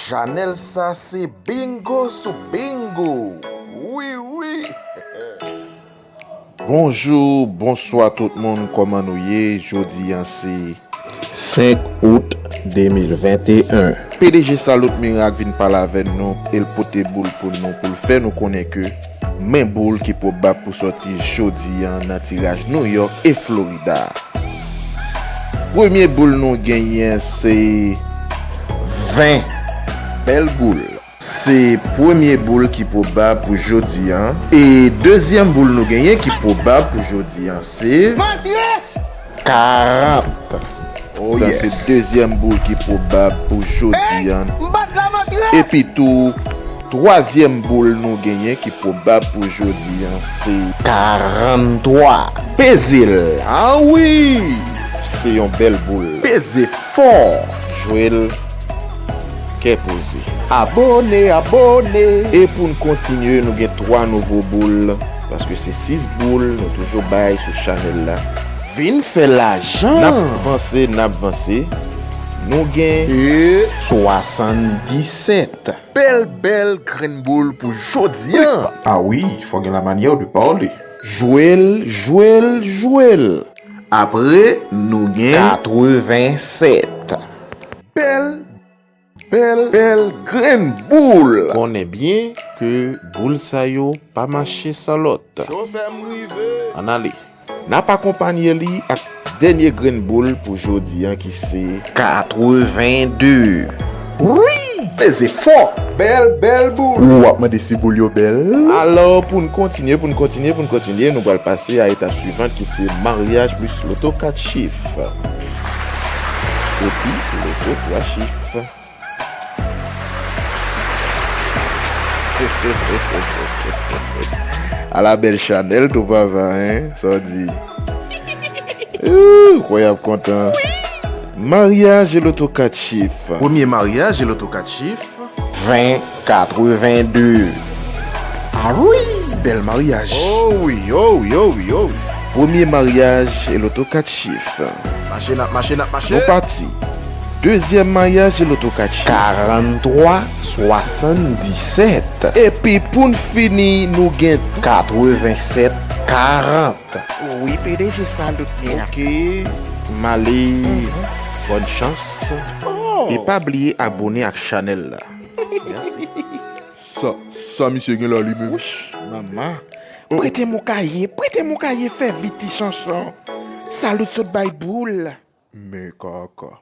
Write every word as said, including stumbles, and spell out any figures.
Chanèl sa se bingo sou bingo. Wi, wi. Bonjou, bonswa tout moun, kòman nou ye? Jodi a se senk out de mil venteyen. P D G Salut Miracle vin pale avè nou e l pote boul pou nou, pou l fè nou konnen ke men boul ki pwobab pou sòti jodi a nan tiraj New York e Florida. Premye boul nou genyen se ven. Bèl boul. Se premye boul ki pwobab pou jodi a. E dezyèm boul nou genyen ki pwobab pou jodi a se karant. Oh, sa se dezyèm boul ki pwobab pou jodi a. Epi tou, twazyèm boul nou genyen ki pwobab pou jodi a se karantwa. Peze l. Ah wi! Se yon bèl boul. Peze fò. Jwe l kè poze. Abòne, abòne. E pou n kontinye, nou gen twa nouvo boul, paske se sis boul nou toujou bay sou chanèl la. Vin fè lajan. N ap vanse, n ap vanse. Nou gen e swasanndisèt. Bèl, bèl grenn boul pou jodi a. Ah wi, fò gen la manyè de pale. Jwe l, jwe l, jwe l. Apre, nou gen katrevensèt. Bèl, bèl, bèl grenn boul. Konnen byen ke boul sa yo pa mache san lòt. Chofè m rive. Ann ale. N ap akonpanye li ak dènye grenn boul pou jodi a ki se katrevende. Wi! Peze fò! Bèl, bèl boul! Ou ap mande si boul yo bèl? Alò, pou n kontinye, pou n kontinye, pou n kontinye, nou pral pase a etap swivan ki se maryaj plis loto kat chif. Epi, loto twa chif. Ala bèl chanèl tou papa, en? Sa w di? Ooh, kwè y ap kontan. Maryaj e loto kat chif. Premye maryaj e loto kat chif. Ven katrevende. Ah wi! Bèl maryaj. Oh wi, oh wi, oh wi, oh wi. Premye maryaj e loto kat chif. Mache, n ap mache, n ap mache. Nou pati. Dezyèm maryaj e loto kat chif. Karantwa swasanndisèt. Epi pou n fini, nou gen katrevensèt karant. Wi, P D G Salut Miracle. Ok, m ale. Bòn chans. Oh. E pa bliye abòne ak chanèl la. Mèsi. Sa, sa misye gen la li menm? Wouch, manman. Prete m yon kaye, prete m yon kaye, fè vit ti chanchon. Salut sot bay boul. Men kaka.